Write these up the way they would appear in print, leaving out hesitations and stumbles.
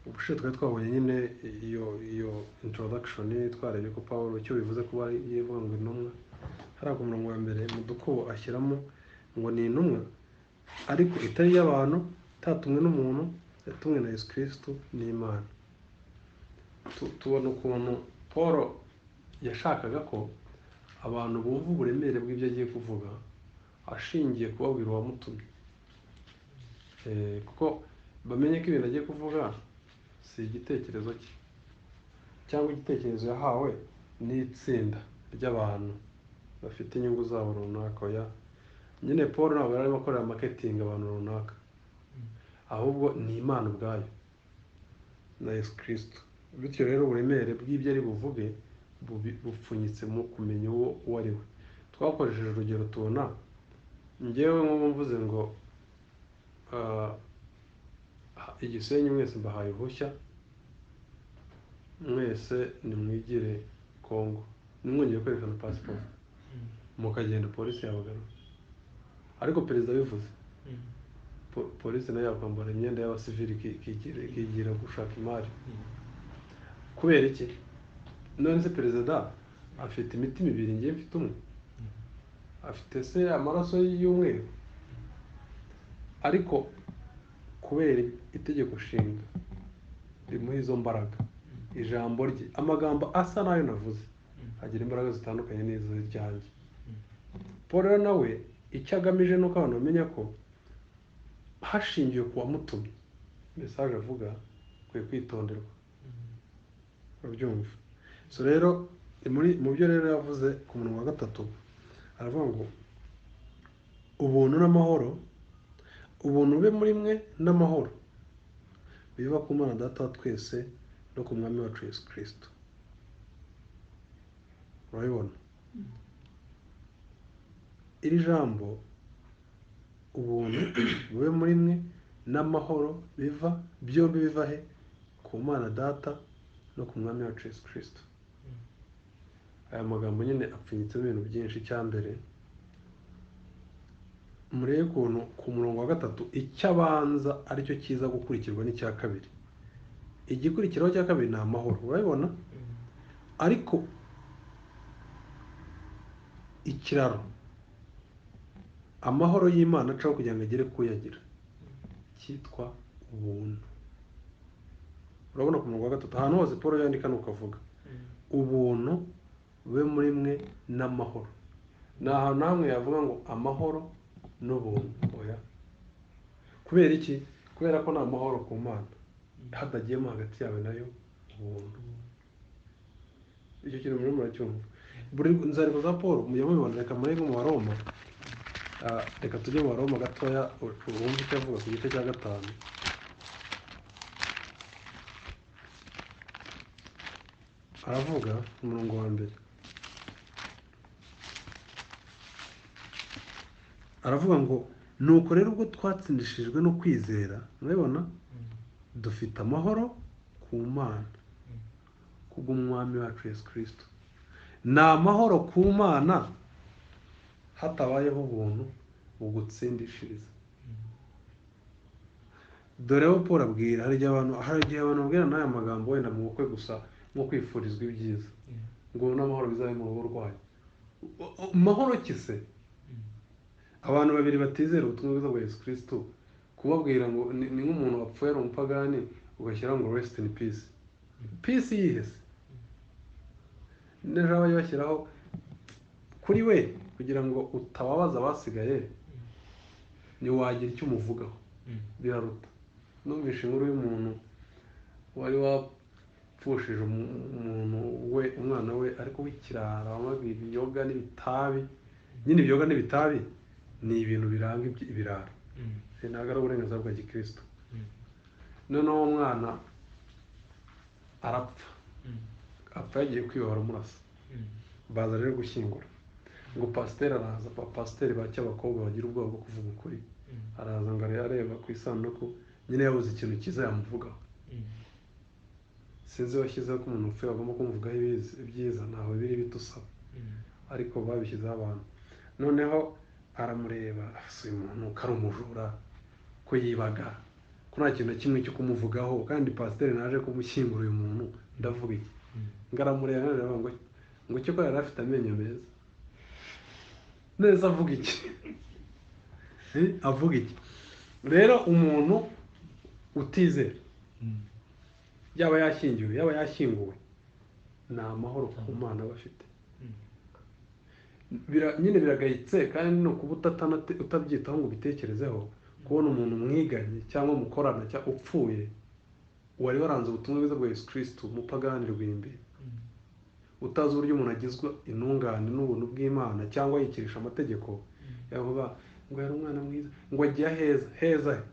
Ubushize twari twabonye nyine iyo introduction, twarebye ko Pawulo icyo bivuze kuba yivuga ngo intumwa. Hariya ku murongo wa mbere mu dukubo ashyiramo ngo ni intumwa ariko itari iy'abantu, itatumwe n'umuntu, yatumwe na Yesu Kristo n'Imana. Tubona ukuntu Paul yashakaga ko abantu bumva uburemere bw'ibyo agiye kuvuga ashingiye kubabwira uwamutumye, kuko bamenye ko ibintu agiye kuvuga si igitekerezo cye cyangwa igitekerezo yahawe n'itsinda ry'abantu bafite inyungu zabo runaka. Oya, nyine Paul ntabwo yari arimo akorera marketing abantu runaka, ahubwo ni Imana ubwayo na Yesu Kristo. Bityo rero uburemere bw'ibyo ari buvuge bupfunyitse mu kumenya uwo ari we. Twakoresheje urugero tubona njyewe nk'ubu mvuze ngo Igisenyi mwese mbahaye uruhushya, mwese nimwigire Kongo, nimwongere kwerekana pasiporo mukagenda, polisi yabagarura. Ariko perezida abivuze, polisi nayo yakwambara imyenda y'abasivili ikigira gushaka imari. Kubera iki? None se perezida afite imitima ibiri, ngiye mfite umwe? Afite se amaraso y'umweru? Ariko kubera itegeko nshinga rimuha izo mbaraga, ijambo rye, amagambo asa n'ayo navuze agira imbaraga zitandukanye n'izo ryanjye. Paul rero nawe icyo agamije ni uko abantu bamenya ko hashingiwe ku wamutumye, message avuga ikwiye kwitonderwa. Urabyumva? So rero mu byo rero yavuze ku murongo wa 3 aravuga ngo ubuntu n'amahoro, ubuntu bube muri mwe n'amahoro biva ku Mana Data wa twese no ku Mwami wacu Yesu Kristo. Urabibona? Iri jambo ubuntu bube muri mwe n'amahoro biva, byombi biva he? Ku Mana Data no ku Mwami wacu Yesu Kristo. Aya magambo nyine apfunyitsemo ibintu byinshi. Icya mbere, murebe ukuntu ku murongo wa 3 icyo abanza aricyo kiza gukurikirwa n'icya kabiri. Igikurikiraho cya kabiri ni amahoro, urabibona? Ariko ikiraro amahoro y'Imana acaho kugira ngo agere kuyagira cyitwa ubuntu. Urabona ku murongo wa 3 ahantu hose Paul yandika nuko avuga ubuntu bube muri mwe n'amahoro. Ni ahantu hamwe yavuga ngo amahoro n'ubuntu. Oya. Kubera iki? Kubera ko ni amahoro ku Mana hadagiyemo hagati yawe nayo ubuntu. Icyo kintu muri muracyumva. Buri nzandiko za Paul mujya mubibona. Reka murebe mu Baroma, reka tujye mu Baroma gatoya wumve icyo avuga ku gice cya 5. Aravuga umurongo wa 1, aravuga ngo nuko rero ubwo twatsindishijwe no kwizera, murabibona, dufite amahoro ku Mana kubw'Umwami wacu Yesu Kristo. Ni amahoro ku Mana hatabayeho ubuntu bugutsindishiriza. Dore aho Paul abwira, hari igihe abantu babwira n'aya magambo wenda mu bukwe gusa nko kwifurizwa ibyiza, ngo n'amahoro bizabe mu rugo rwanyu. Mahoro ki se? Abantu babiri batizera ubutumwa bwiza bwa Yesu Kristo, kubabwira ngo ni nk'umuntu wapfuye ari umupagani ugashyira ngo rest in peace. Peace yihese? N'ejo bajya bashyiraho kuri we kugira ngo utababaza abasigaye, ntiwagira icyo umuvugaho, biraruta. Numvishe inkuru y'umuntu wari wapfushije umuntu we, umwana we, ariko w'ikirara, wanywaga ibiyoga n'ibitabi. Nyine ibiyoga n'ibitabi ni ibintu biranga ibirara, ntabwo ari uburenganzira bwa gikristo. Noneho uwo mwana arapfa, apfa yagiye kwibara amurasa. Baza rero gushyingura, ngo pasiteri araza, pasiteri bake abakobwa bagira ubwoba bwo kuvuga ukuri, araza ngo areba ku isanduku, nyine yabuze ikintu cyiza yamuvugaho. Sinzi washyizeho ko umuntu upfuye bagomba kumuvugaho ibyiza, ntaho biri bitusaba, ariko babishyizeho abantu. Noneho aramureba, asuye umuntu ko ari umujura, ko yibaga, ko Ko nta kintu na kimwe cyo kumuvugaho, kandi pasiteri naje kumushyingura uyu muntu, ndavuga iki? Ngaramureba ngo ngo cyo ko yari afite amenyo meza neza, avuga iki? Avuga iki? Rero umuntu utizera yaba yashyingiwe, yaba yashyinguwe, ni amahoro ku Mana bafite. Nyine biragayitse, kandi ni ukuba utabyitaho ngo ubitekerezeho, kubona umuntu mwiganye cyangwa mukorana cyangwa upfuye wari waranze ubutumwa bwiza bwa Yesu Kristo, umupagani rwimbi, utazi uburyo umuntu agizwe intungane n'ubuntu bw'Imana cyangwa yikirisha amategeko, yavuga ngo yari umwana mwiza, ngo agiye aheza. Heza he?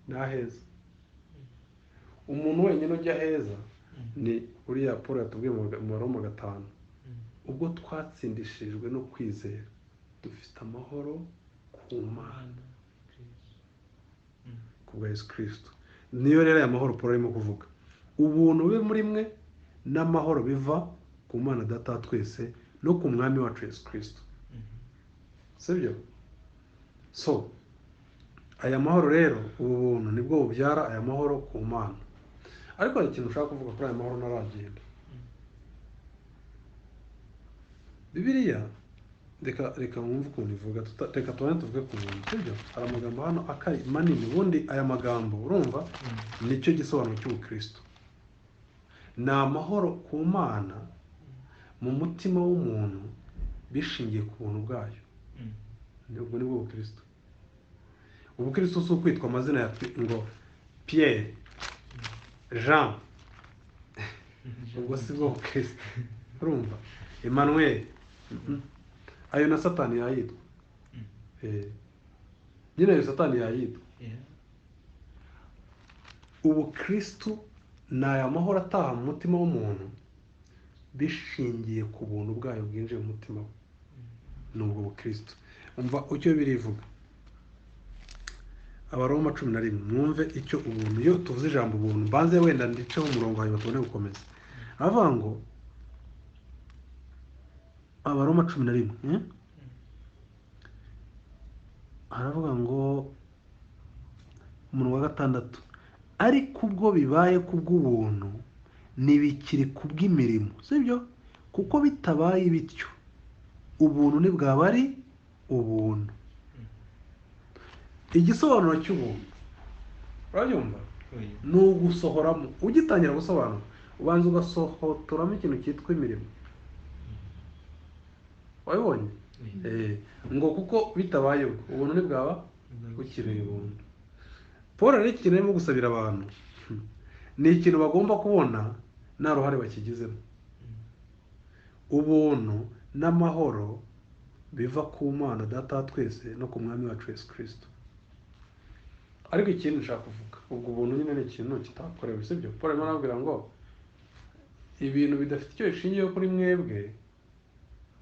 Ni aheza. Umuntu wenyine ujya aheza ni uriya Paul yatubwiye mu Baroma 5, ubwo twatsindishijwe no kwizera dufite amahoro ku Mana ku bwa Yesu Kristo. Niyo rero aya mahoro Paul arimo kuvuga, ubuntu bube muri mwe n'amahoro biva ku Mana Data wa twese no ku Mwami wacu Yesu Kristo. Sibyo? So aya mahoro rero, ubu buntu nibwo bubyara aya mahoro ku Mana. Ariko hari ikintu ushaka kuvuga kuri aya mahoro ntaragenda. Bibiliya reka mwumve ukuntu ivuga, reka tubane tuvuge ku buntu, sibyo? Hari amagambo hano akari manini, ubundi aya magambo urumva nicyo gisobanuro cy'ubukristo. Ni amahoro ku Mana mu mutima w'umuntu bishingiye ku buntu bwayo. Ubwo nibwo bukristo. Ubukristo si ukwitwa amazina ya ngo Pierre, Jean, ubwo si bwo bukristo. Urumva Emmanuel, ayo na Satani yayitwa. Nyine ayo Satani yayitwa. Ubukristo ni aya mahoro ataha mu mutima w'umuntu bishingiye ku buntu bwayo bwinjiye mu mutima we. Ni ubwo bukristo. Umva icyo birivuga. Abaroma 11, mwumve icyo ubuntu, iyo tuvuze ijambo ubuntu, mbanze wenda ndiceho umurongo hanyuma tubone gukomeza. Aravuga ngo Abaroma 11, aravuga ngo umurongo wa 6, ariko ubwo bibaye kubw'ubuntu ntibikiri kubw'imirimo, sibyo? Kuko bitabaye bityo ubuntu ntibwaba ari ubuntu. Igisobanuro cy'ubuntu urabyumva? Ni ugusohoramo. Ugitangira gusobanura ubanza ugasohotoramo ikintu cyitwa imirimo. Wabibonye? Ngo kuko bitabaye ubwo ubuntu ntibwaba bukiri ubuntu. Paul rero ikintu arimo gusabira abantu ni ikintu bagomba kubona nta ruhare bakigizemo. Ubuntu n'amahoro biva ku Mana Data wa twese no ku Mwami wacu Yesu Kristo. Ariko ikindi nshaka kuvuga, ubwo ubuntu nyine ni ikintu kitakorewe, sibyo? Paul arimo arababwira ngo ibintu bidafite icyo bishingiye kuri mwebwe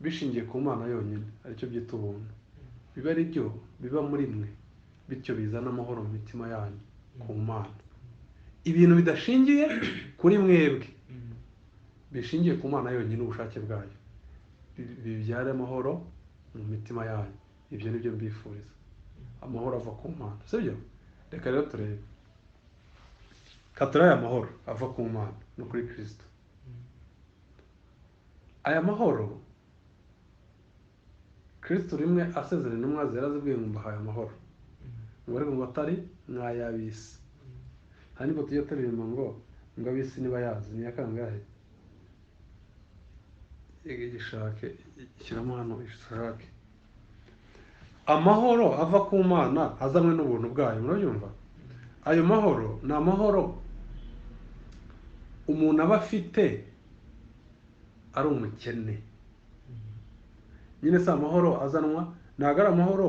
bishingiye ku Mana yonyine, aricyo byita ubuntu, biba ari byo biba muri mwe, bityo bizana amahoro mu mitima yanyu ku Mana. Ibintu bidashingiye kuri mwebwe bishingiye ku Mana yonyine, ubushake bwayo, bibyara amahoro mu mitima yanyu. Ibyo nibyo mbifuriza, amahoro ava ku Mana, sibyo? Reka rero turebe katura aya mahoro ava ku Mana no kuri Kristo. Aya mahoro Kristo rimwe asezerana intumwa ze yarazibwiye ngo mbahaye amahoro, ngo ariko ngo atari nk'ay'ab'isi. Hari nibwo tujya turirimba ngo ab'isi ntibayazi. Ni akangahe? Igishake shyiramo hano ishake. Amahoro ava ku Mana azanwe n'ubuntu bwayo, murabyumva? Ayo mahoro ni amahoro umuntu aba afite ari umukene. Nyine si amahoro azanwa, ntabwo ari amahoro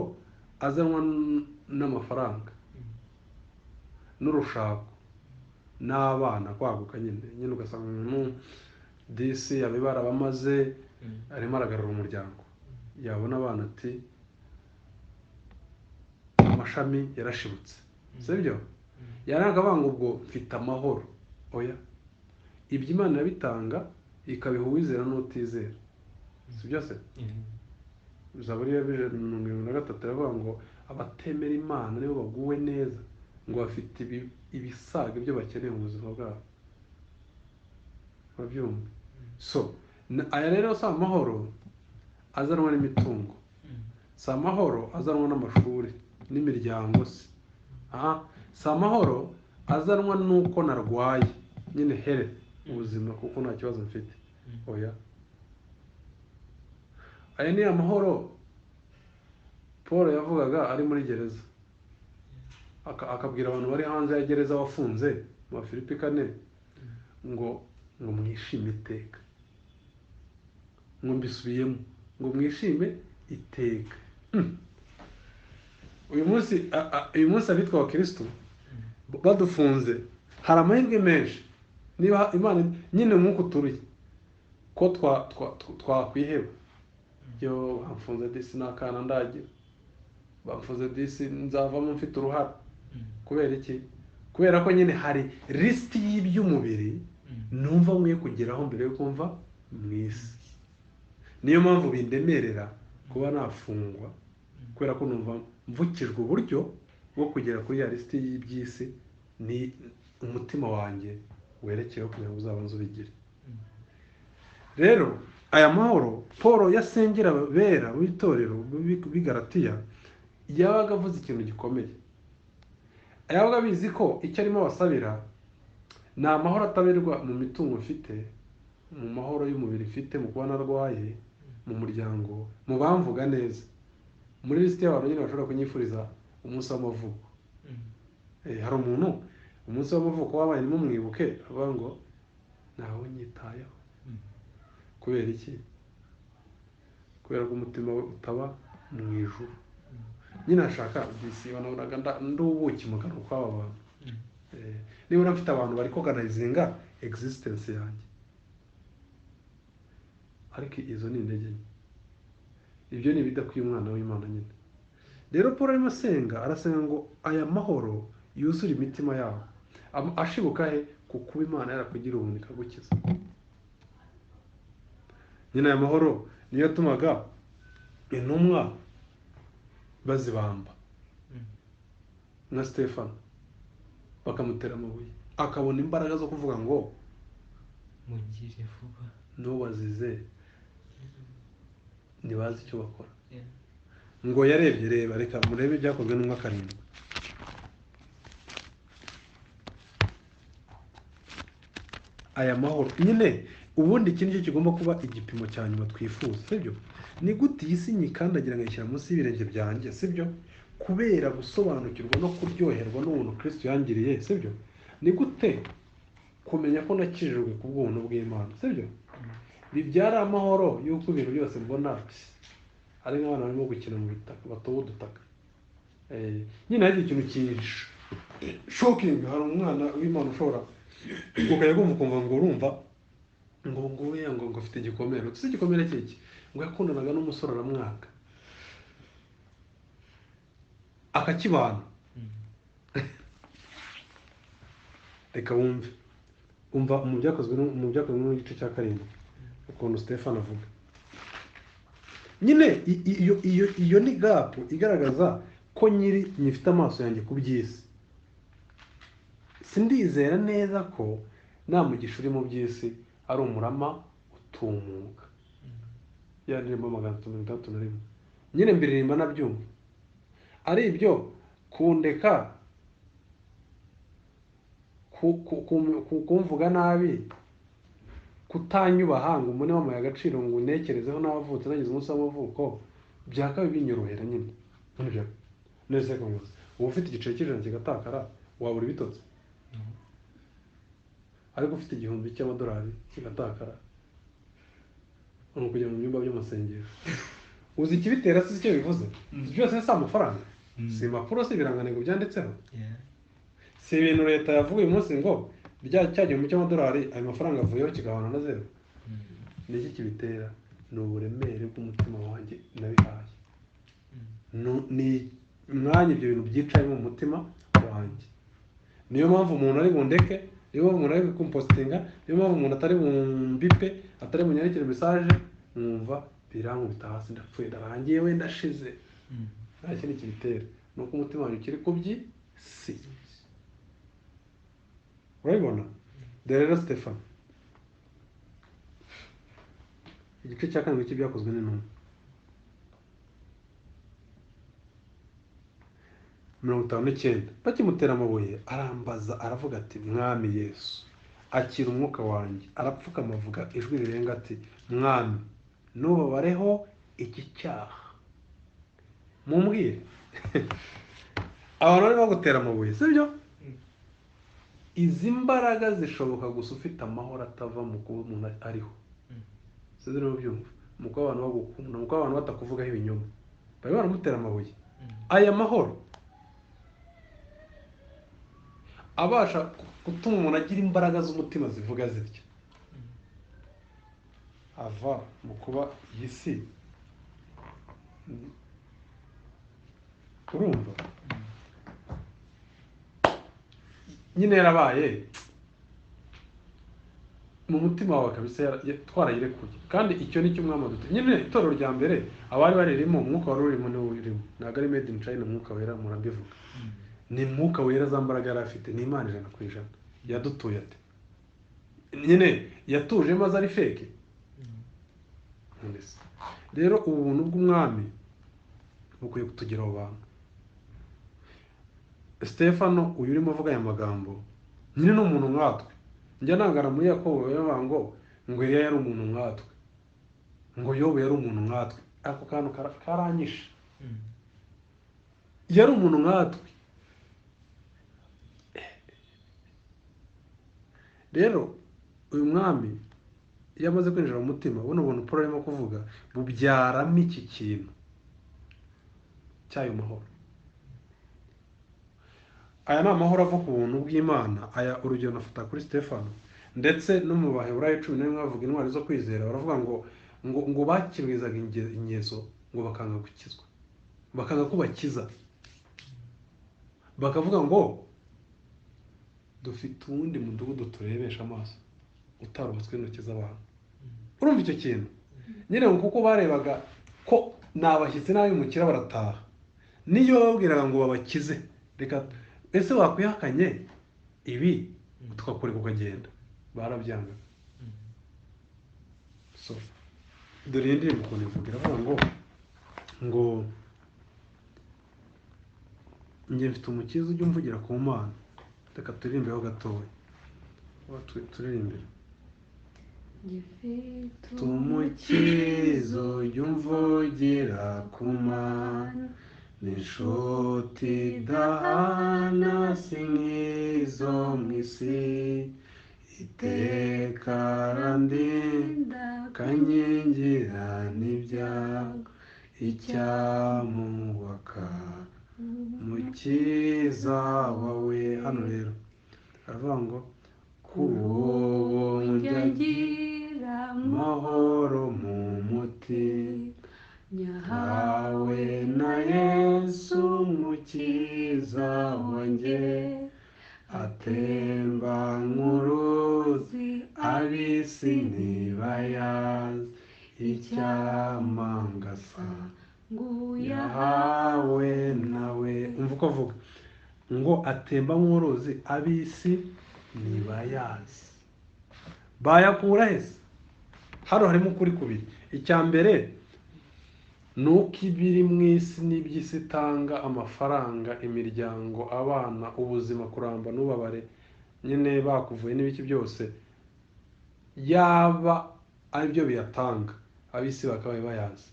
azanwa n'amafaranga n'urushako n'abana kwaguka. Nyine ugasanga umuntu disi abibara bamaze arimo aragarura umuryango, yabona abana ati amashami yarashibutse, sibyo? Yaranga banga ubwo mfite amahoro. Oya, ibyo Imana irabitanga ikabiha uwizera n'utizera, sibyo se? Zaburi ya 73 iravuga ngo abatemera Imana nibo baguwe neza, Ngo bafite ibisaga ibyo bakeneye mu buzima bwabo. Urabyumva? So aya rero si amahoro azanwa n'imitungo, si amahoro azanwa n'amashuri n'imiryango, se si amahoro azanwa n'uko narwaye nyine here ubuzima kuko nta kibazo mfite. Oya, aya ni amahoro Paul yavugaga ari muri gereza, akabwira abantu bari hanze ya gereza wafunze mu Filipi 4 ngo mwishime iteka, ngo mbisubiyemo, ngo mwishime iteka. Uyu munsi abitwa abakristo badufunze, hari amahirwe menshi niba Imana nyine nk'uko turuye ko twakwiheba. Yo bamfunze disi n'akana ndagira, bamfunze disi nzavamo mfite uruhara. Kubera iki? Kubera ko nyine hari lisiti y'iby'umubiri numva nkwiye kugeraho mbere yo kumva mu isi. Niyo mpamvu bindemerera kuba nafungwa, kubera ko numva mvukijwe uburyo bwo kugera kuri ya lisiti y'iby'isi, ni umutima wanjye werekeyeho kugira ngo uzabanze ubigire. Rero aya mahoro Paul yasengera bera w'itorero b'i Galatiya, yabaga avuze ikintu gikomeye. Yabaga abizi ko icyo arimo abasabira ni amahoro ataberwa mu mitungo mfite, mu mahoro y'umubiri mfite, mu kuba narwaye, mu muryango, mu bamvuga neza, muri lisiti y'abantu nyine bashobora kunyifuriza umunsi w'amavuko. Hari umuntu umunsi w'amavuko wabaye nimumwibuke avuga ngo ntawe unyitayeho. Kubera iki? Kubera ko umutima we utaba mu ijuru. Nyine ashaka disi banabonaga ndubuki mu kanwa kw'aba bantu. Nibura mfite abantu bari organizinga existence yanjye, ariko izo ni intege nke. Ibyo ni ibidakwiye umwana w'Imana nyine. Rero Paul arimo asenga, arasenga ngo aya mahoro yuzure imitima yabo, ashibuka he ku kuba Imana yarakugira ubuntu ikagukiza. Nyine aya mahoro niyo yatumaga intumwa bazibamba nka Stefano bakamutera amabuye, akabona imbaraga zo kuvuga ngo mungire vuba, n'ubazize ntibazi icyo bakora. Ngo yarebye, reba, reka murebe ibyakozwe n'umwa 7. Aya mahoro nyine ubundi iki nicyo kigomba kuba igipimo cya nyuma twifuza, sibyo? Ni gute iyi si nyikandagira nkayishyira munsi y'ibirenge byanjye, sibyo? Kubera gusobanukirwa no kuryoherwa n'ubuntu Kristo yangiriye, sibyo? Ni gute kumenya ko nakijijwe ku bw'ubuntu bw'Imana, sibyo? Bibyara amahoro y'uko ibintu byose mbona ari nk'abana barimo gukina mu bitaka, batoba udutaka. Nyine hari ikintu shocking. Hari umwana w'Imana ushobora ukajya kumva ukumva ngo urumva ngo nguye ngo afite igikomere. Uzi igikomere cyiki? Ngo yakundanaga n'umusore aramwanga akakibana. Reka wumve, umva mu byakozwe n'igice cya 7 ukuntu Stefano avuga. Nyine iyo ni gap igaragaza ko nyiri nyifite amaso yanjye ku by'isi. Sindizera neza ko nta mugisha uri mu by'isi ari umurama utumuka. Ya ndirimbo 361 nyine mbiririmba nabyumva, ari ibyo kundeka, kumvuga nabi, kutanyubaha ngo umune wamuye agaciro ngo unekerezeho n'abavutse nagize umunsi w'amavuko, byakabaye binyorohera nyine. Nese ko ngo uba ufite igiceri cy'ijana kigatakara wabura ibitotsi, ariko ufite 1000 cy'amadolari kigatakara uri kujya mu byumba by'amasengesho. Uzi ikibitera si icyo bivuze? Byose si amafaranga, si impapuro, si ibirangantego byanditseho, si ibintu leta yavuga uyu munsi ngo rya cya 1000 cy'amadolari ayo mafaranga avuyeho kigabana na zero. Ni iki kibitera? Ni uburemere bw'umutima wanjye nabihaye. Ni umwanya ibyo bintu byicaye mu mutima wanjye. Niyo mpamvu umuntu ari bundeke, niyo mpamvu umuntu ari kumpostinga, niyo mpamvu umuntu atari bumbipe, atari bunyandikire message, mwumva birankubita hasi, ndapfuye, ndarangiye, wenda ashize. Nta kindi kibitera, ni uko umutima wanjye ukiri ku by'isi. Urabibona? Dore rero Stefano, igice cya 7 cy'ibyakozwe n'intumwa, 59, bakimutera amabuye arambaza aravuga ati Mwami Yesu, akira umwuka wanjye. Arapfukama avuga ijwi rirenga ati Mwami, nubabareho iki cyaha. Mumbwire, abantu barimo gutera amabuye, sibyo? Izi mbaraga zishoboka gusa ufite amahoro atava mu kuba umuntu ariho. Sinzi niba ubyumva. Mu kuba abantu bagukunda, mu kuba abantu batakuvugaho ibinyoma, bari baramutera amabuye. Aya mahoro abasha gutuma umuntu agira imbaraga z'umutima zivuga zitya, ava mu kuba iyi si. Urumva nyine yarabaye mu mutima wawe kabisa, twarayirekuye. Kandi icyo ni cyo umwami aduteye. Nyine itorero rya mbere abari baririmo umwuka wari urimo niwo urimo, ntabwo ari made in China. Umwuka wera murabivuga, ni umwuka wera za mbaraga yari afite, ni Imana 100%. Yadutuye ate? Nyine yatuje maze ari feke. Rero ubuntu bw'umwami bukwiye kutugira abo bantu. Stefano uyu urimo avuga aya magambo nyine ni umuntu nkatwe. Njya nangara muri Yakobo yavuga ngo Eliya yari umuntu nkatwe, ngo Yobu yari umuntu nkatwe. Ako kantu karanyishe. Yari umuntu nkatwe. Rero uyu mwami iyo amaze kwinjira mu mutima, buno buntu Paul arimo kuvuga bubyaramo iki kintu cy'ayo mahoro. Aya ni amahoro ava ku buntu bw'Imana. Aya urugero nafata kuri Stefano, ndetse no mu Baheburayo 11 bavuga intwari zo kwizera, baravuga ngo bakirwizaga ingeso ngo bakanga gukizwa, bakanga kubakiza, bakavuga ngo dufite uwundi mudugudu turebesha amaso utarubatswe n'intoki z'abantu. Urumva icyo kintu nyine, kuko barebaga ko ni abashyitsi n'abimukira barataha, niyo bababwiraga ngo babakize, reka ese wakwihakanye ibi tukakureka ukagenda, barabyanga. So dore iyi ndirimbo ukuntu ivuga, iravuga ngo njye mfite umukiza ujya umvugira ku Mana. Reka turirimbeho gatoya, turirimbire. Umukiza ujya umvugira ku Mana, n'inshuti idahana si nk'izo mu isi, iteka arandinda akankingira n'ibyago, icyamubaka mukiza wawe. Hano rero aravuga ngo kubo njya ngira amahoro mu mutima, nyahawe na Yesu mukiza wanjye, atemba nk'uruzi ab'isi ntibayazi, icyamangasa yahawe nawe. Umva uko avuga ngo atemba nk'uruzi ab'isi ntibayazi. Bayakura hese? Hano harimo ukuri kubiri. Icya mbere ni uko ibiri mu isi n'iby'isi itanga, amafaranga, imiryango, abana, ubuzima, kuramba n'ubabare, nyine bakuvuye n'ibiki byose, yaba aribyo biyatanga ab'isi bakabaye bayazi,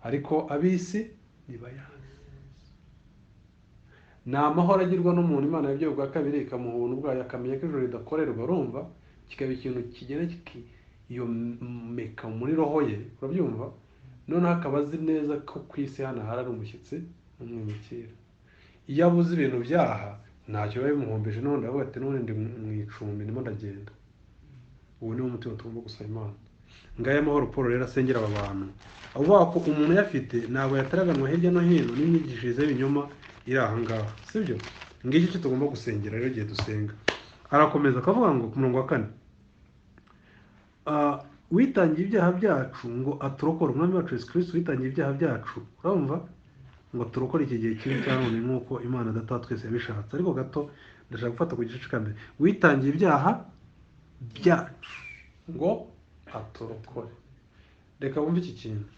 ariko ab'isi ntibayazi. Ni amahoro agirwa n'umuntu Imana yabyaye ubwa kabiri, ikamuha ubuntu bwayo, akamenya ko ijuru ridakorerwa. Urumva kikaba ikintu kigenda kikiyomeka muri roho ye, urabyumva? Noneho akaba azi neza ko ku isi hano hari ari umushyitsi n'umwimukira. Iyo abuze ibintu byaha ntacyo biba bimuhombeje, none aravuga ati none ndi mu icumbi ndimo ndagenda. Ubu niwo mutima tugomba gusaba Imana. Ngaya amahoro Paul rero asengera aba bantu, avuga ko umuntu uyafite ntabwo yataraganwa hirya no hino n'imyigishirize y'ibinyoma iri aha ngaha, sibyo? Ngiki cyo tugomba gusengera rero igihe dusenga. Arakomeza akavuga ngo ku murongo wa 4, witangiye ibyaha byacu ngo aturokore, umwami wacu Yesu Kristo witangiye ibyaha byacu, urumva, ngo turokore iki gihe kibi cya none nk'uko Imana Data wa twese yabishatse. Ariko gato Ndashaka gufata ku gice cya mbere. Witangiye ibyaha byacu ngo aturokore. Reka wumve iki kintu.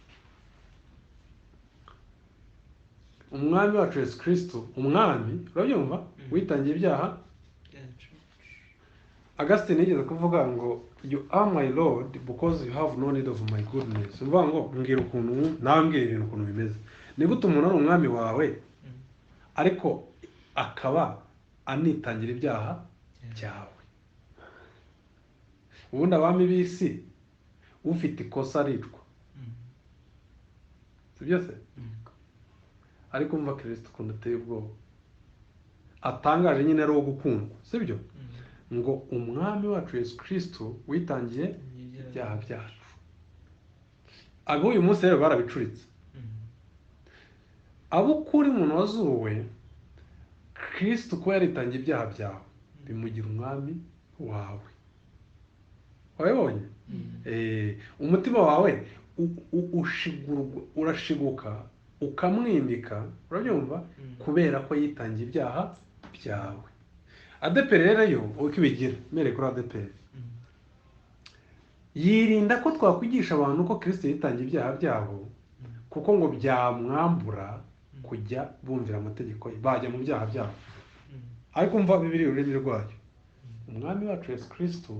Umwami wacu Yesu Kristo, umwami, urabyumva? Witangiye ibyaha byacu. Augustine yigeze kuvuga ngo you are my lord because you have no need of my goodness. Uvuga ngo mbwira ukuntu nawe mbwira ibintu ukuntu bimeze. Ni gute umuntu ari umwami wawe ariko akaba anitangira ibyaha byawe? Ubundi abami b'isi ufite ikosa aricwa, si byose? Ariko umva Kristo ukuntu ateye ubwoba, atangaje nyine ari uwo gukundwa, si byo? Ngo umwami wacu Yesu Kristo witangiye ibyaha byacu. Abo uyu munsi rero barabicuritse. Abo ukuri umuntu wazuwe, Kristo kuba yaritangiye ibyaha byawe bimugira umwami wawe. Wabibonye? Umutima wawe urashiguka ukamwimika, urabyumva? Kubera ko yitangiye ibyaha byawe. ADEPR rero yo uko ibigira, mere kuri ADEPR yirinda ko twakwigisha abantu ko Kristo yitangiye ibyaha byabo, kuko ngo byamwambura kujya bumvira amategeko ye, bajya mu byaha byabo. Ariko umva Bibiliya ururimi rwayo, umwami wacu Yesu Kristo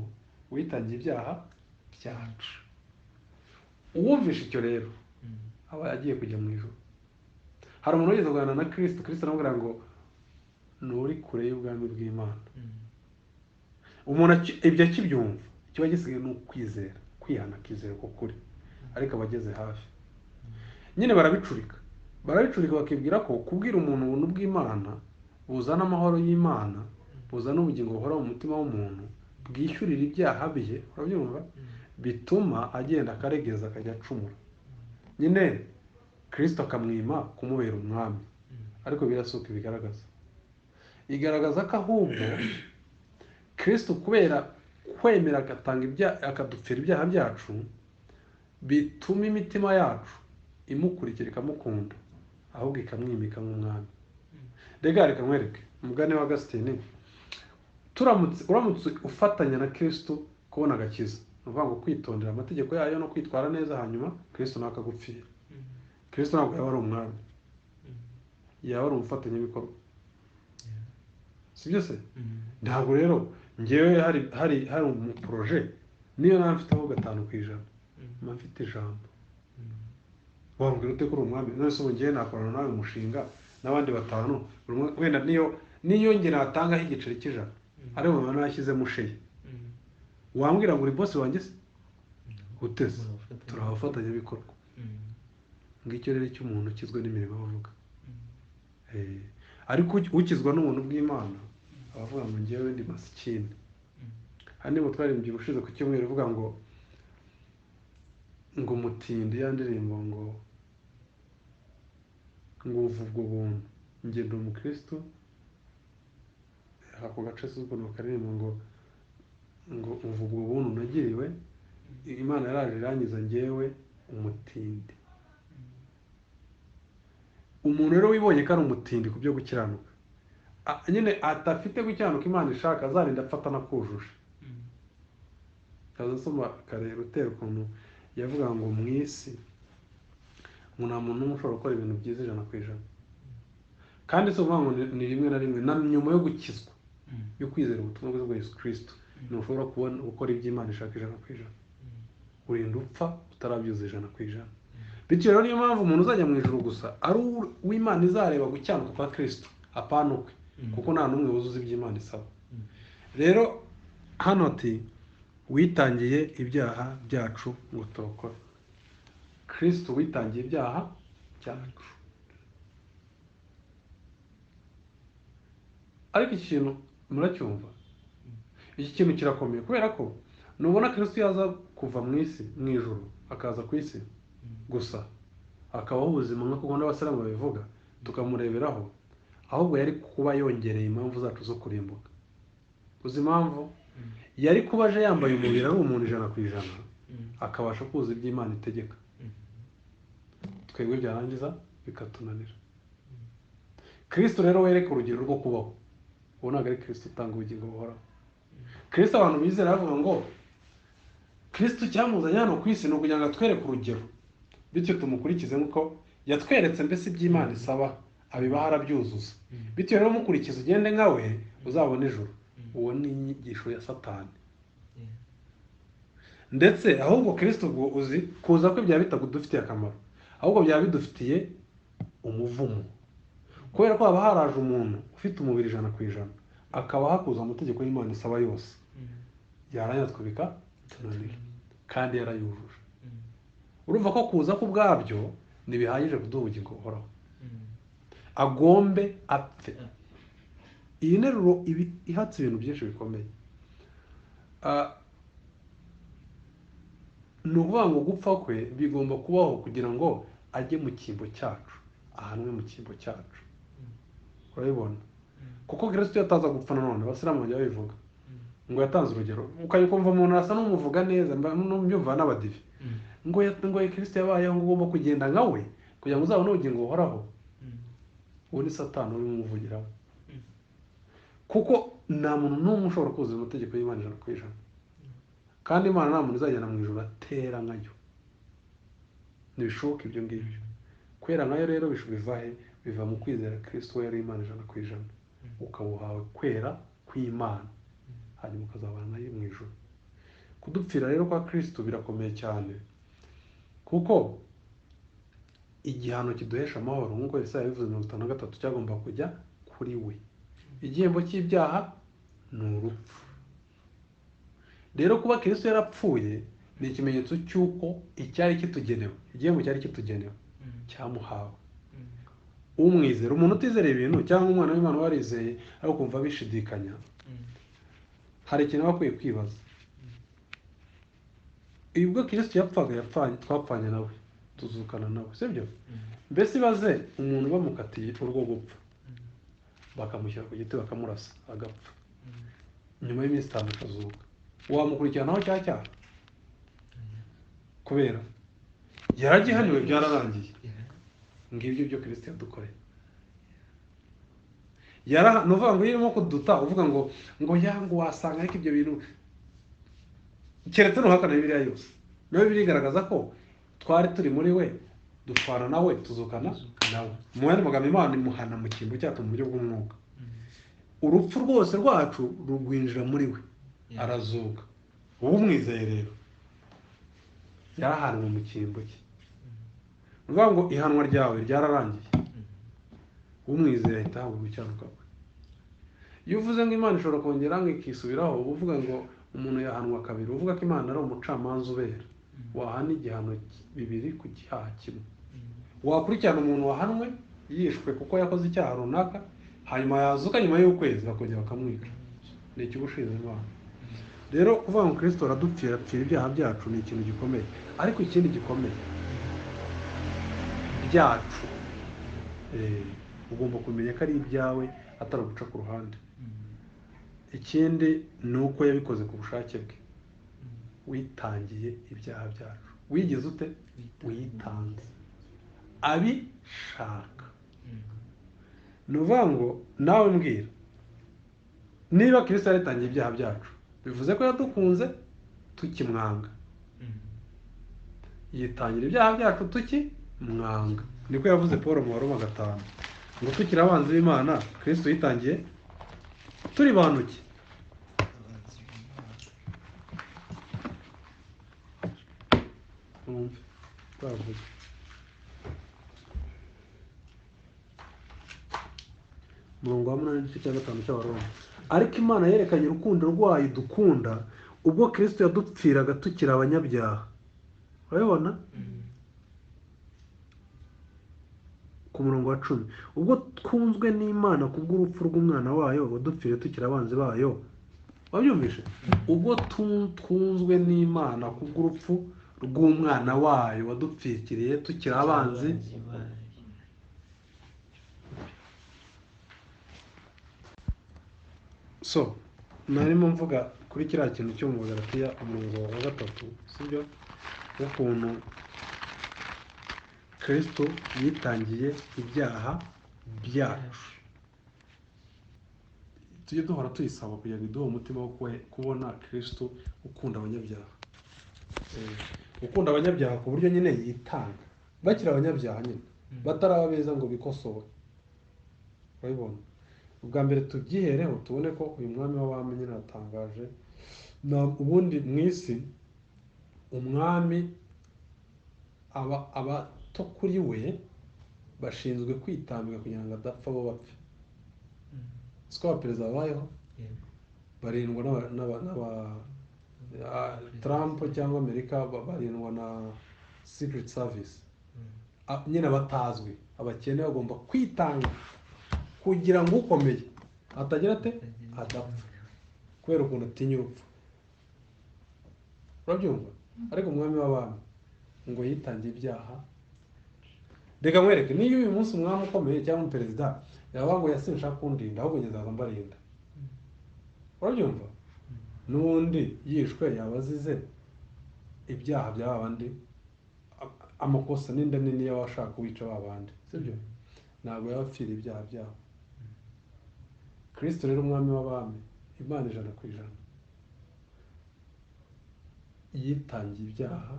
witangiye ibyaha byacu. Uwumvisha icyo rero aba agiye kujya mu ijuru. Hari umuntu wigeze kuganira na Kristo, Kristo aramubwira ngo nturi kure y'ubwami bw'Imana. Umuntu ibyo akibyumva, kiba gisigaye ni ukwizera, kwihana akizera ko kuri, ariko aba ageze hafi. Nyine barabicurika bakibwira ko kubwira umuntu ubuntu bw'Imana buzana amahoro y'Imana, buzana ubugingo buhora mu mutima w'umuntu, bwishyurira ibyaha bye, urabyumva? Bituma agenda akaregeza akajya acumura. Nyine Kristo akamwima kumubera umwami. Ariko birasuka ibigaragaza, igaragaza ko ahubwo Kristo kubera kwemera agatanga ibyaha, akadupfira ibyaha byacu, bituma imitima yacu imukurikira ikamukunda, ahubwo ikamwimika nk'umwami. Reka nkwereke umugani wa Augustine. Uramutse ufatanya na Kristo kubona agakiza, ni ukuvuga ngo kwitondera amategeko yayo no kwitwara neza, hanyuma Kristo nawe akagupfira. Kristo ntabwo yaba ari umwami, yaba ari umufatanyabikorwa, si byo se? Ntabwo rero ngewe hari umuporoje niyo naba mfiteho 5% mba mfite ijambo. Wambwira ute ko uri umwami? None se ubu ngewe nakorana nawe umushinga n'abandi 5, wenda niyo nge natangaho igiceri cy'ijana, ariko mama nashyizemo usheye, wambwira ngo uri boss wanjye se? Utese turi abafatanyabikorwa. Ngicyo rero icyo umuntu ukizwa n'imirimo avuga. Ariko ukizwa n'ubuntu bw'Imana abavuga ngo ngewe ndi masikini. Hano nibo twaririmbye ubushize ku cyumweru ivuga ngo umutindi, ya ndirimbo ngo uva ubwo buntu, njye ndi umukristo. Ako gace si ukuntu bakaririmba ngo uva ubwo buntu nagiriwe, Imana yaraje irangiza ngewe umutindi. Umuntu rero wibonye ko ari umutindi ku byo gukiranuka, nyine atafite gukiranuka Imana ishaka, azarinda apfa anakujuje. Kaza asoma kare Lutero ukuntu yavuga ngo mu isi ngo nta muntu n'umwe ushobora gukora ibintu byiza 100%. Kandi si ukuvuga ngo ni rimwe na rimwe, na nyuma yo gukizwa, yo kwizera ubutumwa bwiza bwa Yesu Kristo, ntushobora kubona gukora ibyo Imana ishaka 100%. Urinda upfa utarabyuza 100%. Bityo rero niyo mpamvu umuntu uzajya mu ijuru gusa ari uw'Imana izareba gukiranuka kwa Kristo, apana ukwe, kuko nta n'umwe wuzuza ibyo Imana isaba. Rero hano ati witangiye ibyaha byacu ngo turokore. Kristo witangiye ibyaha byacu. Ariko iki kintu muracyumva? Iki kintu kirakomeye kubera ko nubona Kristo yaza kuva mu isi, mu ijuru, akaza ku isi gusa, akabaho ubuzima nk'uko n'abasiramu babivuga, tukamureberaho, ahubwo yari kuba yongereye impamvu zacu zo kurimbuka. Uzi impamvu? Yari kuba aje yambaye umubiri ari umuntu 100%, akabasha kuzuza ibyo Imana itegeka. Twebwe byarangiza bikatunanira. Kristo rero wereka urugero rwo kubaho. Uwo ntabwo ari Kristo utanga ubugingo buhoraho. Kristo abantu bizera bavuga ngo Kristo cyamuzanye hano ku isi ni ukugira ngo atwereke urugero, bityo tumukurikize nk'uko yatweretse mbese iby'Imana isaba, abibaha arabyuzuza. Bityo rero mukurikize ugende nka we uzabona ijuru. Uwo ni inyigisho ya Satani. Ndetse ahubwo Kristo ubwo uzi kuza kwe byaba bitagudufitiye akamaro, ahubwo byaba bidufitiye umuvumo, kubera ko haba haraje umuntu ufite umubiri 100% akaba hakuza amategeko y'Imana isaba yose, yarangiza twibika tunanira kandi yarayujuje. Urumva ko kuza ku bwabyo ntibihagije kuduha ubugingo buhoraho, agombe apfe. Iyi nteruro ibi ihatse ibintu byinshi bikomeye. Ni ukuvuga ngo gupfa kwe bigomba kubaho kugira ngo ajye mu cyimbo cyacu, ahanwe mu cyimbo cyacu. Urabibona? Kuko Kristo yataza gupfa nanone, abasilamu bajya babivuga ngo yatanze urugero, ukayikumva umuntu asa n'umuvuga neza, mbyumva n'abadive ngo Kristo yabayeho ngo ugomba kugenda nka we kugira ngo uzabone ubugingo buhoraho. Uwo ni Satani urimo umuvugiraho, kuko nta muntu n'umwe ushobora kuzuza amategeko y'Imana 100%. Kandi Imana nta muntu uzagenda mu ijuru atera nkayo, ntibishoboka ibyo ngibyo. Kwera nkayo rero biva he? Biva mu kwizera Kristo we yari Imana 100%, ukaba uhawe kwera kw'Imana, hanyuma ukazabana nayo mu ijuru. Kudupfira rero kwa Kristo birakomeye cyane, kuko igihano kiduhesha amahoro nk'uko Yesaya yabivuze 53 cyagomba kujya kuri we. Igihembo cy'ibyaha ni urupfu. Rero kuba Kristo yarapfuye ni ikimenyetso cy'uko icyari kitugenewe, igihembo cyari kitugenewe cyamuhawe. Umwizera, umuntu utizera ibintu cyangwa umwana w'Imana warizeye ariko kumva bishidikanya, hari ikintu aba akwiye kwibaza. Ubwo Kristo yapfaga twapfanye nawe, tuzukana nawe, sibyo? Mbese ibaze umuntu bamukatiye urwo gupfa, bakamushyira ku giti bakamurasa agapfa, nyuma y'iminsi 5 akazuka, wamukurikiranaho cya cyaha? Kubera yaragihaniwe byararangiye. Ngibyo byo Kristo yadukoreye. Nuvuga ngo iyo urimo kuduta uvuga ngo ngo wasanga ariko ibyo bintu, keretse nuhakana Bibiliya yose, nayo Bibiliya igaragaza ko twari turi muri we, dupfana nawe, tuzukana nawe. Mu yandi magambo, Imana imuhana mu cyimbo cyacu mu buryo bw'umwuka. Urupfu rwose rwacu rugwinjira muri we, arazuka. Ubu umwizeye rero yarahanwe mu cyimbo cye. Uvuga ngo ihanwa ryawe ryararangiye, umwizeye ahita ahabwa gukiranuka kwe. Iyo uvuze ngo Imana ishobora kongera ngo ikisubiraho, uba uvuga ngo umuntu yahanwa kabiri, uvuga ko Imana ari umucamanza ubera, wahana igihano bibiri ku cyaha kimwe. Wakurikirana umuntu wahanwe yishwe kuko yakoze icyaha runaka, hanyuma yazuka nyuma y'ukwezi bakongera bakamwica. Ni ikigushinze Imana. Rero kuvuga ngo Kristo aradupfira apfira ibyaha byacu ni ikintu gikomeye. Ariko ikindi gikomeye byacu, ugomba kumenya ko ari ibyawe atari uguca ku ruhande. Ikindi ni uko yabikoze ku bushake bwe, witangiye ibyaha byacu. Wigeze ute? Witanze abishaka. Ni ukuvuga ngo nawe mbwira, niba Kristo yaritangiye ibyaha byacu, bivuze ko yadukunze tukimwanga, yitangira ibyaha byacu tukimwanga. Niko yavuze Paul mu Baroma 5 ngo tukiri abanzi b'Imana, Kristo yitangiye turi bantu ki? Bavuze umurongo wa 8 n'igice cya 5 cy'Abaroma. Ariko Imana yerekanye urukundo rwayo dukunda ubwo Kristo yadupfiraga tukiri abanyabyaha. Urabibona? Ku murongo wa 10, ubwo twunzwe n'Imana kubw'urupfu rw'umwana wayo wadupfiriye tukiri abanzi bayo. Wabyumvishe? Ubwo twunzwe n'Imana kubw'urupfu rw'umwana wayo wadupfiriye tukiri abanzi. So narimo mvuga kuri kiriya kintu cyo mu Galatiya umurongo wa 3, sibyo? Ukuntu Kristo yitangiye ibyaha byacu. Tujye duhora tuyisaba kugira ngo iduhe umutima wo kubona Kristo ukunda abanyabyaha. Ukunda abanyabyaha ku buryo nyine yitanga. Bakiri abanyabyaha nyine, bataraba beza ngo bikosore. Urabibona? Ubwa mbere tubyihereho tubone ko uyu mwami w'abami nyine aratangaje. Ubundi mu isi umwami abato kuri we bashinzwe kwitambika kugira ngo adapfa bo bapfe. Siko abaperezida babayeho, barindwa n'aba Trump cyangwa Amerika, barindwa na Secret Service. Nyine abatazwi, abakene bagomba kwitanga kugira ngo ukomeye atagira ate adapfa, kubera ukuntu atinya urupfu. Urabyumva? Ariko umwami w'abami ngo yitangiye ibyaha. Reka nkwereke, niyo uyu munsi umwami ukomeye cyangwa umuperezida yaba ngo yasinshaka kundinda, ahubwo nzaza mbarinda. Urabyumva? N'ubundi yishwe yaba azize ibyaha bya babandi, amakosa n'inda nini y'abashaka kubica babandi, sibyo? Ntabwo yaba apfira ibyaha byabo. Kristo rero umwami w'abami, Imana 100%, yitangiye ibyaha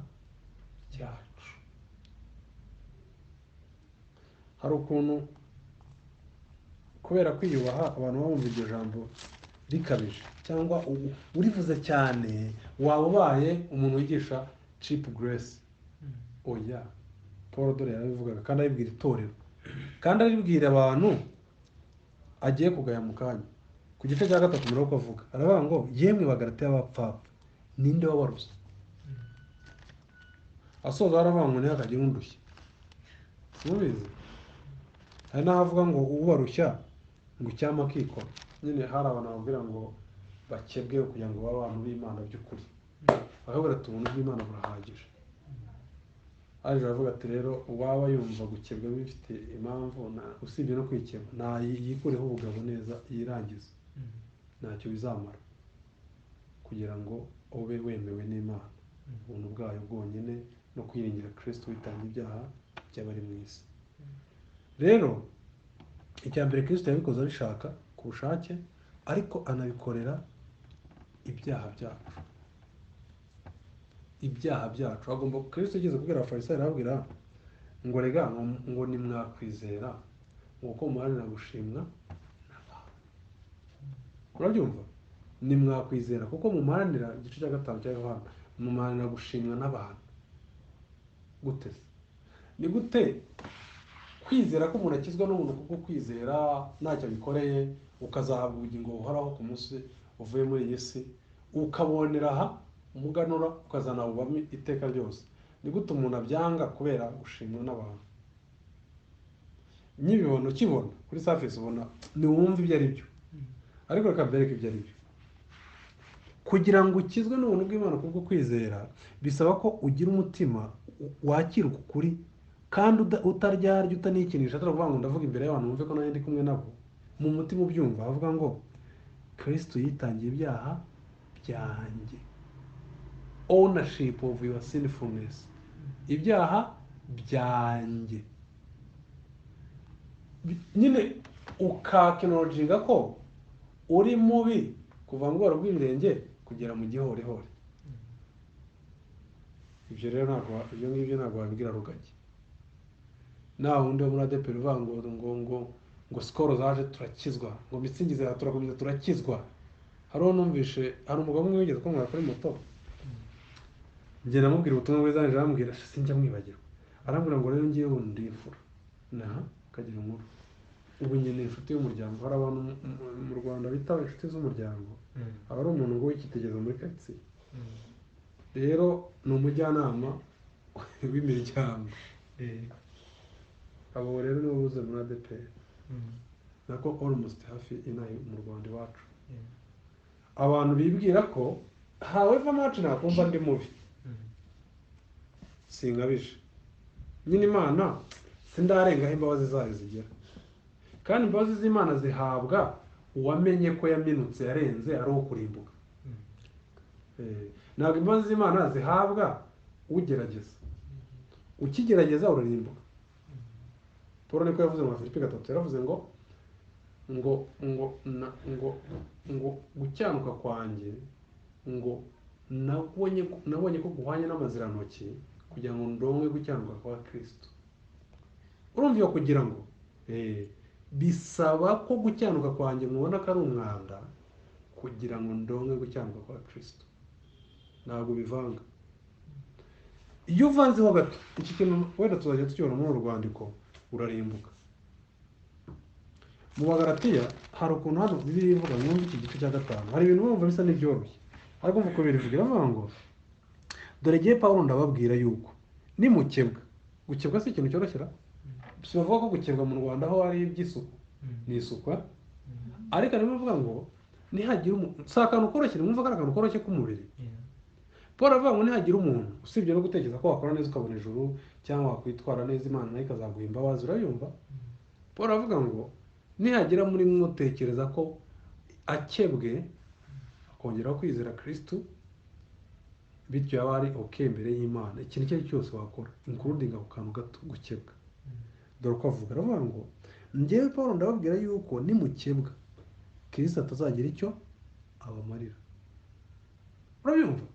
byacu. Hari ukuntu kubera kwiyubaha abantu bumva iryo jambo rikabije, cyangwa urivuze cyane waba ubaye umuntu wigisha cheap grace. Oya, Paul dore yarabivugaga, kandi abibwira itorero, kandi aribwira abantu agiye kugaya mu kanya. Ku gice cya 3 muri uko avuga, aravuga ngo yemwe Bagalatiya b'abapfapfa, ninde wabarushye? Asoza aravuga ngo ntihakagire undushya. Simubizi? Hari n'aho avuga ngo ubarushya ngo icyampa akikora. Nyine hari abantu bababwira ngo bakebwe kugira ngo babe abantu b'Imana by'ukuri, bakabwira ati ubuntu bw'Imana burahagije. Aje aravuga ati rero uwaba yumva gukebwa bifite impamvu, usibye no kwikeba, yikureho ubugabo neza yirangize, ntacyo bizamara kugira ngo ube wemewe n'Imana, ubuntu bwayo bwonyine no kwiringira Kristo witanga ibyaha by'abari mu isi. Rero icya mbere Kristo yabikoze abishaka ku bushake, ariko anabikorera ibyaha byacu. Ibyaha byacu agomba. Kristo yigeze kubwira Abafarisayo, arababwira ngo rega ngo nimwakwizera ngo muharanira gushimwa n'abantu. Urabyumva? Nimwakwizera kuko mumaranira, igice cya 5 cya Yohana, mumaranira gushimwa n'abantu. Gute se? Ni gute kwizera ko umuntu akizwa n'ubuntu kubwo kwizera ntacyo abikoreye, ukazahabwa ubugingo buhoraho ku munsi uvuye muri iyi si, ukabonera aha umuganura, ukazanawubamo iteka ryose? Ni gute umuntu abyanga kubera gushimwa n'abantu? Nyibibona ukibona kuri surface ubona ntiwumva ibyo ari byo, ariko reka mbereke ibyo ari byo. Kugira ngo ukizwe n'ubuntu bw'Imana kubwo kwizera, bisaba ko ugira umutima wakira uku kuri, kandi utaryarya, utanikinisha, atari ukuvuga ngo ndavuga imbere y'abantu bumve ko nanjye ndi kumwe nabo. Mu mutima ubyumva avuga ngo Kristo yitangiye ibyaha byanjye. Ownership of your sinfulness, ibyaha byanjye. Nyine ukakinolojinga ko uri mubi kuva mu bworo bw'ibirenge kugera mu gihorihori. Ibyo rero ntabwo, ibyo ngibyo ntabwo wabibwira Rugagi. Naho undi wo muri ADEPR uvuga ngo ngo ngo ngo Skol zaje turakizwa, ngo Mitsingi zaje turakomeza turakizwa. Hariho numvishe, hari umugabo umwe wigeze kuntwara kuri moto, njye namubwira ubutumwa bwiza, nje arambwira sinjya mwibagirwa, arambwira ngo rero ngiye ubu ndi imfura, naha kagira inkuru, ubu nyine inshuti y'umuryango. Hari abantu mu Rwanda bita inshuti z'umuryango, aba ari umuntu ngo w'icyitegererezo muri karitsiye. Rero ni umujyanama w'imiryango. Abo rero nibo buze muri ADEPR, nako almost hafi inaha mu Rwanda iwacu. Abantu bibwira ko however much nakumva ndi mubi, sinkabije nyine, Imana sindarengaho imbabazi zayo zigera. Kandi imbabazi z'Imana zihabwa uwamenye ko yaminutse, yarenze, ari uwo kurimbuka. Ntabwo imbabazi z'Imana zihabwa ugerageza. Ukigerageza urarimbuka. Paul niko yavuze mu Bafilipi 3, yaravuze ngo Ngo ngo na, ngo ngo gukiranuka kwanjye ngo nabonye ko guhwanye n'amazirantoki kugira ngo ndonke gukiranuka kwa Kristo. Urumva iyo kugira ngo bisaba ko gukiranuka kwanjye mubona ko ari umwanda kugira ngo ndonke gukiranuka kwa Kristo. Ntabwo bivanga. Iyo uvanzeho gato iki kintu wenda tuzajya tukibona muri uru rwandiko, urarimbuka. Mu Bagalatiya hari ukuntu hano Bibiliya ivuga, mwumve iki gice cya 5, hari ibintu mwumva bisa n'ibyoroshye ariko mvuga uko birivuga. Iravuga ngo dore jye Pawulo ndababwira yuko nimukebwa. Gukebwa si ikintu cyoroshye ra? Si bavuga ko gukebwa mu Rwanda aho ari iby'isuku, ni isuku, ariko arimo avuga ngo nihagira umuntu, si akantu koroshye, mwumva ko ari akantu koroshye k'umubiri. Paul avuga ngo nihagira umuntu, usibye no gutekereza ko wakora neza ukabona ijuru cyangwa wakwitwara neza Imana nayo ikazaguha imbabazi, urayumva? Paul avuga ngo nihagira muri mwe utekereza ko akebwe akongeraho kwizera Kristo, bityo yaba ari okay imbere y'Imana, ikintu icyo ari cyo cyose wakora including ako kantu gato gukebwa. Dore uko avuga, aravuga ngo njyewe Paul ndababwira yuko nimukebwa Kristo atazagira icyo abamarira. Urabyumva?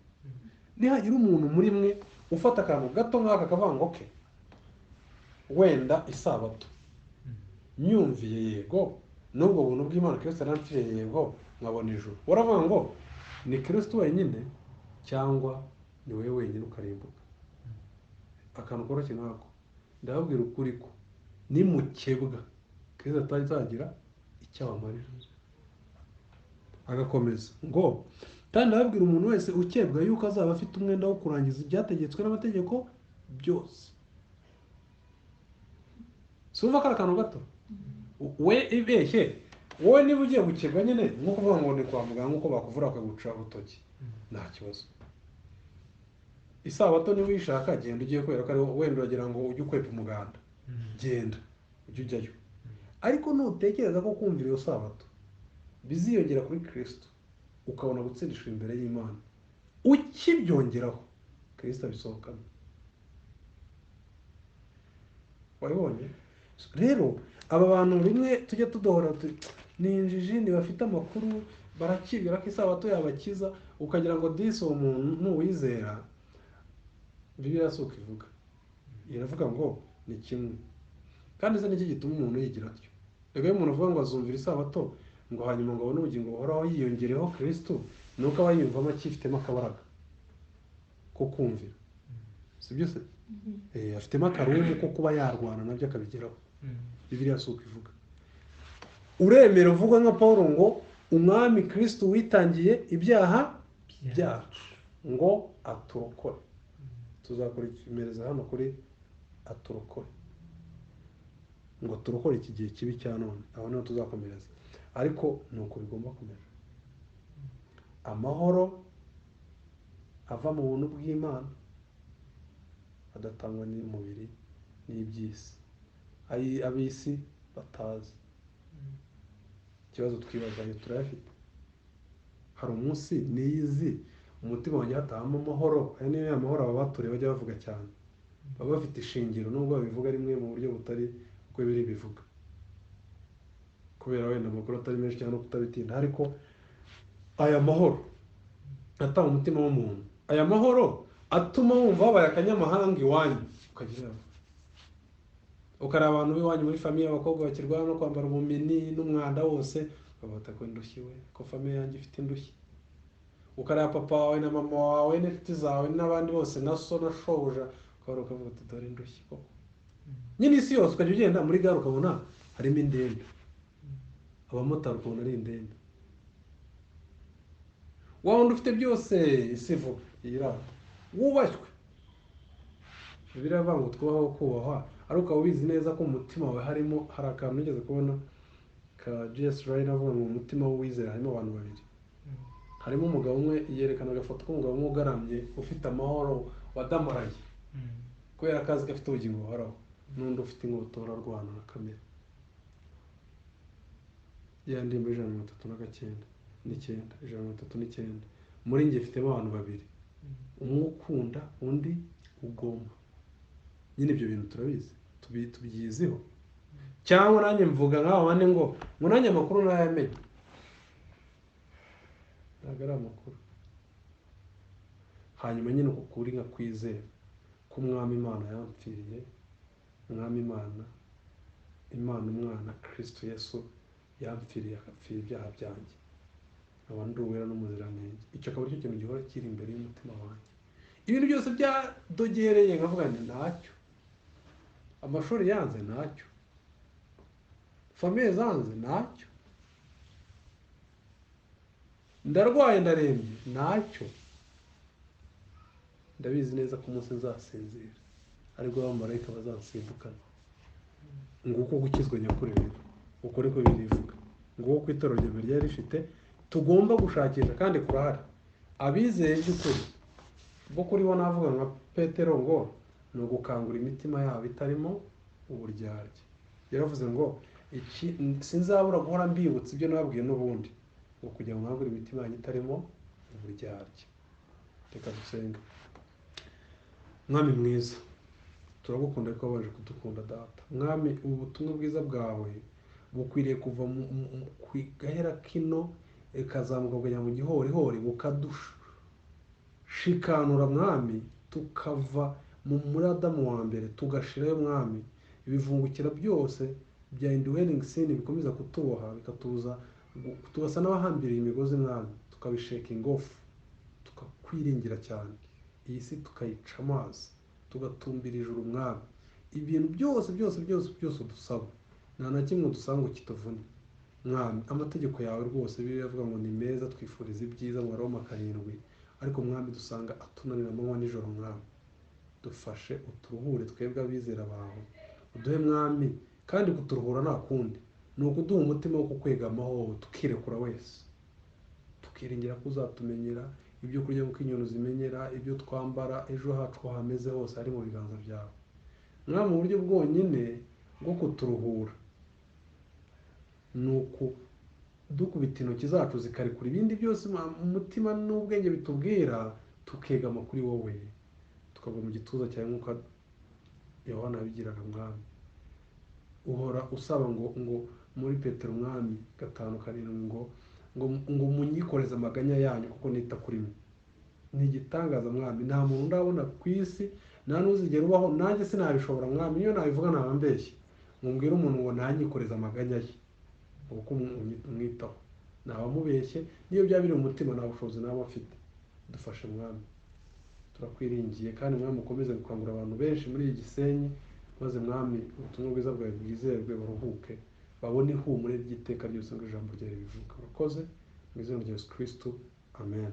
Nihagira umuntu muri mwe ufata akantu gato nk'aka akavuga ngo okay, wenda isabato nyumviye yego, n'ubwo buntu bw'Imana Kristo yaramfiriye yego, nkabona ijuru. Uravuga ngo ni Kristo wenyine cyangwa ni wowe wenyine ukarimbuka? Akantu koroshye nk'ako, ndababwira ukuri ko nimukebwa Kristo atazagira icyo abamarira. Agakomeza ngo kandi ndababwira umuntu wese ukebwa yuko azaba afite umwenda wo kurangiza ibyategetswe n'amategeko byose. Sumva ko ari akantu gato? We ibeshye wowe niba ugiye gukebwa nyine nko kuvuga ngo ni kwa muganga nkuko bakuvura bakaguca urutoki, nta kibazo. Isabato niba uyishaka genda ugiye kubera ko ari wenda uragira ngo ujye ukwepa umuganda, genda ujye ujyayo. Ariko nutekereza ko kumvira iyo sabato biziyongera kuri Kristo ukabona gutsindishwa imbere y'Imana, ukibyongeraho Kristo abisohokamo. Wabibonye? Rero aba bantu rimwe tujya tudohora ni injiji, ntibafite amakuru, barakibwira ko isabato yabakiza, ukagira ngo disi uwo muntu nuwizera. Bibiliya si uko ivuga, iravuga ngo ni kimwe. Kandi se niki gituma umuntu yigira atyo? Rega iyo umuntu avuga ngo azumvira isabato ngo hanyuma ngo abone ubugingo buhoraho yiyongereho Kristo, ni uko aba yiyumvamo akifitemo akabaraga ko kumvira, si byo se? Afitemo akarumu ko kuba yarwana nabyo akabigeraho. Bibiliya si uko ivuga. Uremera uvuga nka Paul ngo umwami Kristo witangiye ibyaha byacu ngo aturokore. Tuzakomereza hano kuri aturokore, ngo turokore iki gihe kibi cya none, aho niho tuzakomereza. Ariko ni uko bigomba kumera. Amahoro ava mu buntu bw'Imana adatangwa n'umubiri n'iby'isi, ab'isi batazi. Ikibazo twibaza ayo turayafite. Hari umunsi niyizi umutima wanjye hatahamo amahoro. Aya niyo ya mahoro aba baturiye bajya bavuga cyane, baba bafite ishingiro nubwo babivuga rimwe mu buryo butari uko biri bivuga, kubera wenda amakuru atari menshi cyangwa no kutabitinda. Ariko aya mahoro atanga umutima w'umuntu, aya mahoro atuma wumva wabaye akanyamahanga iwanyu, ukagira ukareba abantu b'iwanyu muri famiye, abakobwa bakirwana no kwambara ubumini n'umwanda wose, ukabata ko indushyi we, ko famiye yanjye ifite indushyi. Ukareba papa wawe na mama wawe n'inshuti zawe n'abandi bose na so na shobuja, ukabara ukavuga uti dore indushyi koko. Nyine isi yose ukajya ugenda muri gare ukabona harimo indembe, abamotari ukabona ari indembe, wa wundi ufite byose isi ivuga yirata wubashywe. Bibiliya iravuga ngo twubahe kubahwa, ariko ukaba ubizi neza ko mu mutima wawe harimo, hari akantu nigeze kubona ka J.S. Ryan avuga ngo mu mutima w'uwizera harimo abantu babiri. Harimo umugabo umwe yerekana agafoto k'umugabo umwe ugaramye ufite amahoro wadamaraye kubera ko azi ko afite ubugingo buhoraho, n'undi ufite inkota ararwana na kamere. Ya ndirimbo y'ijana na mirongo itatu na n'icyenda, ijana na mirongo itatu n'icyenda. Muri njye mfitemo abantu babiri, umwe ukunda undi ugomba. Nyine ibyo bintu turabizi, tubyiziho. Cyangwa nanjye mvuga nk'aba bandi ngo nanjye amakuru nayamenye. Ntabwo ari amakuru. Hanyuma nyine uko kuri nka kwizera ko Umwami Imana yampfiriye, Umwami Imana, Imana Umwana Kristo Yesu yampfiriye agapfira ibyaha byanjye, nkaba ndi uwera n'umuziranenge. Icyo akaba aricyo kintu gihora kiri imbere y'umutima wanjye. Ibintu byose byadogereye nkavuga nti ntacyo, amashuri yanze ntacyo, famiye zanze ntacyo, ndarwaye ndarembye ntacyo. Ndabizi neza ko umunsi nzasinzira aribwo abamarayika bazansimbukana. Nguko gukizwa nyakuri rero, uko niko birivuga. Nguko ku itorero rya mbere ryari rifite tugomba gushakisha kandi kurahari. Abizeye by'ukuri bo kuri bo navuga nka Petero ngo ni ugukangura imitima yabo itarimo uburyarya. Yaravuze ngo iki sinzabura guhora mbibutsa ibyo nababwiye n'ubundi, ngo kugira ngo nkangure imitima yanyu itarimo uburyarya. Reka dusenge. Mwami mwiza, turagukunda ariko wabanje kudukunda Data. Mwami, ubu butumwa bwiza bwawe bukwiriye kuva ku gahera kino ikazamuka bukajya mu gihorihori, bukadushikanura Mwami, tukava muri Adamu wa mbere tugashirayo Mwami. Ibivungukira byose bya indwelling sin bikomeza kutuboha, bikatuza tugasa n'abahambiriye imigozi Mwami, tukabishaking off, tukakwiringira cyane. Iyi si tukayica amazi, tugatumbira ijuru Mwami. Ibintu byose byose byose byose udusaba, nta na kimwe udusaba ngo kituvune Mwami. Amategeko yawe rwose Bibiliya ivuga ngo ni meza, twifuriza ibyiza mu Roma 7, ariko Mwami dusanga atunanira amanywa nijoro. Mwami dufashe, uturuhure twebwe abizera bawe, uduhe Mwami. Kandi kuturuhura nta kundi, ni ukuduha umutima wo kukwegamaho, tukirekura wese, tukiringira ko uzatumenyera ibyo kurya kuko inyoni zimenyera, ibyo twambara, ejo hacu hameze hose ari mu biganza byawe Mwami. Mu buryo bwonyine bwo kuturuhura ni ukudukubita intoki zacu zikarekura ibindi byose umutima n'ubwenge bitubwira, tukegama kuri wowe, tukagwa mu gituza cyawe nk'uko Yohana yabigiraga Mwami. Uhora usaba ngo muri Petero Mwami 5:7 ngo munyikoreze amaganya yanyu kuko nita kuri mwe. Ni igitangaza Mwami, nta muntu ndabona ku isi, nta n'uzigera ubaho, nanjye sinabishobora Mwami, niyo nabivuga naba mbeshye. Mumbwire umuntu ngo nanyikoreze amaganya ye kuko umwitaho, naba mubeshye, niyo byaba biri mu mutima nta bushobozi naba mfite. Dufashe Mwami, turakwiringiye. Kandi Mwami ukomeze gukangurira abantu benshi muri iyi Gisenyi, maze Mwami ubutumwa bwiza bwawe bwizerwe, baruhuke, babone ihumure ry'iteka ryose ngo ijambo ryawe ribivuga. Urakoze mu izina rya Yesu Kristo, amen.